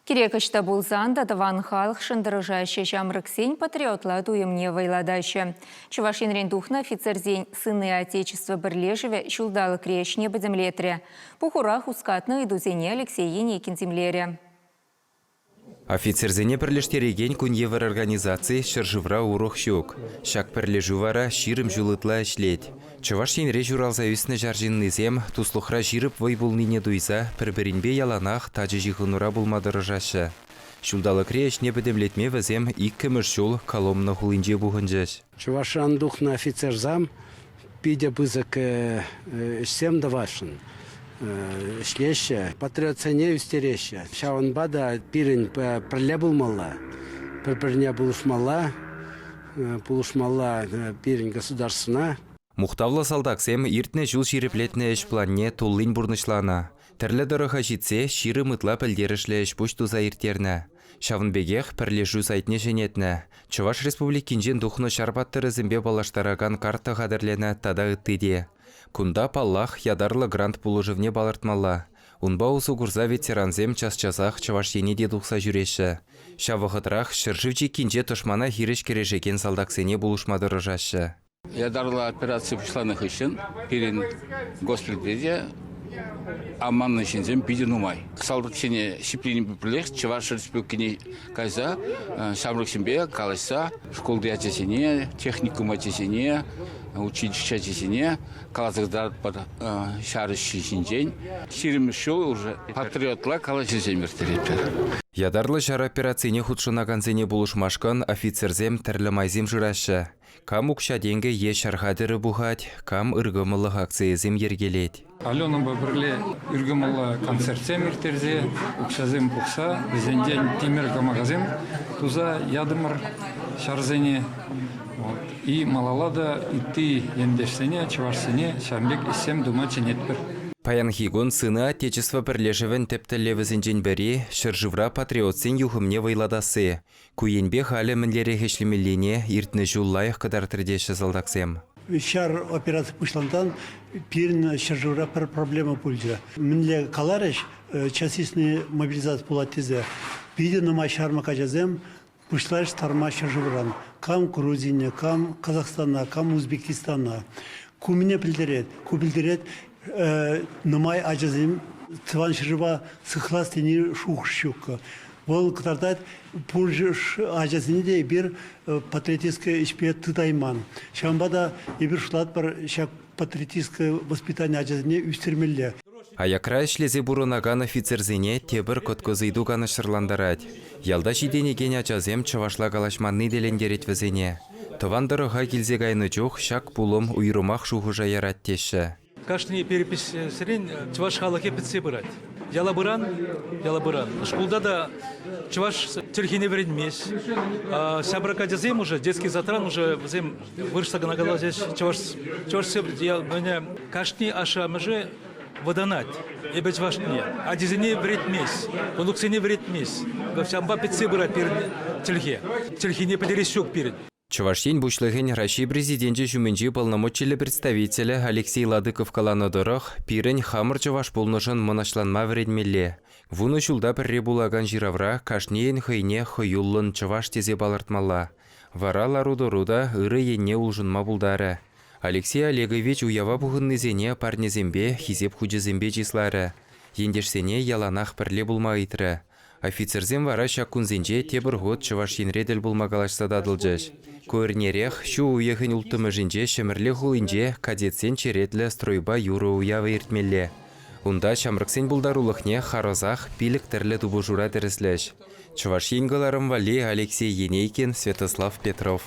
Кирек ӑҫта пулсан та тӑван халӑхшӑн тӑрӑшаҫҫӗ ҫамрӑксен патриотла туйӑмне вӑйлатаҫҫӗ. Чӑваш Енрен тухнӑ офицерсен «Сыны Отечества» пӗрлешӗвӗ ҫулталӑкри ӗҫне пӗтӗмлетрӗ. Пухура хускатнӑ ыйтусене Алексей Енейкин тимлерӗ. Офицерсене пӗрлештерекен кун евӗр организаци ҫӗршывра урӑх ҫук. Ҫак пӗрлешӳ вара 20 ҫул ытла ӗҫлет. Чӑваш Енре ҫуралса ӳснӗ ҫар ҫыннисем туслӑхра ҫирӗп вӑй пулнине туйса пӗр-пӗринпе яланах тачӑ ҫыхӑнура пулма тӑрӑшаҫҫӗ. Ҫулталӑкри ӗҫне пӗтӗмлетме вӗсем иккӗмӗш ҫул Коломна хулинче пухӑнчӗҫ. Чӑвашран тухнӑ офицерсем питӗ пысӑк ӗҫсем тӑвасшӑн ӗҫлеҫҫӗ, патриотсене ӳстереҫҫӗ. Ҫавӑнпа та пирӗн пӗрле пулмалла, пӗр-пӗрне пулӑшмалла, пулӑшмалла пирӗн государствӑна. Мухтавлӑ салтаксем иртнӗ ҫул ҫирӗплетнӗ ӗҫ планне туллин пурнӑҫланӑ. Тӗрлӗ тӑрӑха ҫитсе 20 ытла пӗлтерӗшлӗ ӗҫ-пуҫ туса ирттернӗ. Ҫавӑн пекех пӗрлешӳ сайтне ҫӗнетнӗ, Чӑваш Республикинчен тухнӑ ҫар паттӑрӗсемпе паллаштаракан карта хатӗрленӗ тата ытти те. Кунта, паллах, ятарлӑ грант пулӑшӑвне палӑртмалла. Унпа усӑ курса ветерансем час-часах Чӑваш Ене те тухса ҫӳреҫҫӗ. Ҫав вӑхӑтрах ҫӗршыв чиккинче тӑшмана хирӗҫ кӗрешекен салтаксене пулӑшма тӑрӑшаҫҫӗ. Ятарлӑ операци пуҫланӑ хыҫҫӑн пирӗн госпитальте те аманнӑ ҫынсем питӗ нумай. Салтаксене ҫипленипе пӗрлех Чӑваш Республикине кайса ҫамрӑксемпе калаҫса шкулти ачасене, техникум ачисене, училище ачисене каласа кӑтартатпӑр ҫар ӗҫҫи ҫинчен. Ҫирӗммӗш ҫул уже патриотла калаҫусем ирттеретпӗр. Ятарлӑ ҫар операцине хутшӑнакансене пулӑшмашкӑн офицерсем тӗрлӗ майсем шыраҫҫӗ. Кам укҫа-тенкӗ е ҫар хатӗрӗ пухать, кам ыркӑмӑллӑх акцийӗсем йӗркелет. Аленӑпа пӗрле ыркӑмӑллӑ концертсем ирттерсе, укҫасем пухса, вӗсенчен тимӗр кӑмакасем туса ятӑмӑр ҫарсене. Вот. И малалла та ытти ентешсене, чӑвашсене ҫавӑн пек ӗҫсем тума чӗнетпӗр. Паянхи кун Сыны Отечества пӗрлешӗвӗн тӗп тӗллевӗсенчен пӗри ҫӗршывра патриотсен юхӑмне вӑйлатасси. Ку енпе халӗ мӗнлерех ӗҫлемеллине иртнӗ ҫул лайӑх кӑтартрӗ теҫҫӗ салтаксем. Ҫар операци пуҫлансан пирӗн ҫӗршывра пӗр проблема пулчӗ. Мӗнле каларӗҫ, частичный мобилизаци пулать тесе. Питӗ нумай ҫармӑк ачасем пуҫларӗҫ тарма ҫӗршывран. Кам Грузине, кам Казахстана, кам Узбекистана. Ку мӗне пӗлтерет? Ку пӗлтерет нумай ачасем тӑван ҫӗршыва сыхлас тени шухӑш ҫуккӑ. Вӑл кӑтартать, пур ачасене те эпир патриотическое ӗҫпе тытайман. Ҫавӑнпа та эпир шутлатпӑр, ҫак патриотическое воспитание ачасене ӳстермелле. Аякра ӗҫлесе пурӑнакан офицерсене тепӗр кӑткӑс ыйту канӑҫсӑрлантарать. Ялта ҫитӗнекен ачасем чӑвашла калаҫманни тӗлӗнтерет вӗсене. Тӑван тӑрӑха килсе кайнӑ чух ҫак пулӑм уйрӑмах шухӑша ярать теҫҫӗ. Кашни переписьсерен чӑваш халӑхӗ пӗтсе пырать. Яла пыран, яла пыран. Шкулта та чӑваш чӗлхине вӗренмест. Ҫамрӑк ачасем уже детский садран уже вӗсем вырӑсла кӑна калаҫаҫҫӗ. Чӑваш чӑвашсем кашни ашшӗ-амӑшӗ вӑтанать. Эпӗ чӑвашне. Ачисене вӗрентмест, мӑнуксене вӗрентмест. Ҫавӑнпа пӗтсе пырать пирӗн чӗлхе. Чӗлхине пӗтерес ҫук пирӗн. Чӑваш Ен Пуҫлӑхӗн Раҫҫей Президенчӗ ҫумӗнчи полномочиллӗ представителӗ Алексей Ладыков каланӑ тӑрӑх, пирӗн хамӑр чӑваш пулнӑшӑн мӑнаҫланма вӗренмелле. Вунӑ ҫулта пӗрре пулакан ҫыравра кашнийӗн хӑйне хӑюллӑн чӑваш тесе палӑртмалла. Вара лару-тӑру та ырӑ енне улшӑнма пултарӗ. Алексей Олегович уява пухӑннисене парнесемпе, Хисеп хучӗсемпе чысларӗ. Ентешсене яланах пӗрле пулма ыйтрӗ. Офицерсем вара ҫак кунсенче тепӗр хут Чӑваш Енре тӗл пулма калаҫса татӑлчӗҫ. Ку эрнерех ҫу уйӑхӗн улттӑмӗшӗнче Ҫӗмӗрле хулинче кадетсен черетлӗ стройпа юрӑ уявӗ иртмелле. Унта ҫамрӑксен пултарулӑхне харӑсах пилӗк тӗрлӗ тупӑшура тӗрӗслӗҫ. Чӑваш Ен кӑларӑм валли Алексей Енейкин, Святослав Петров.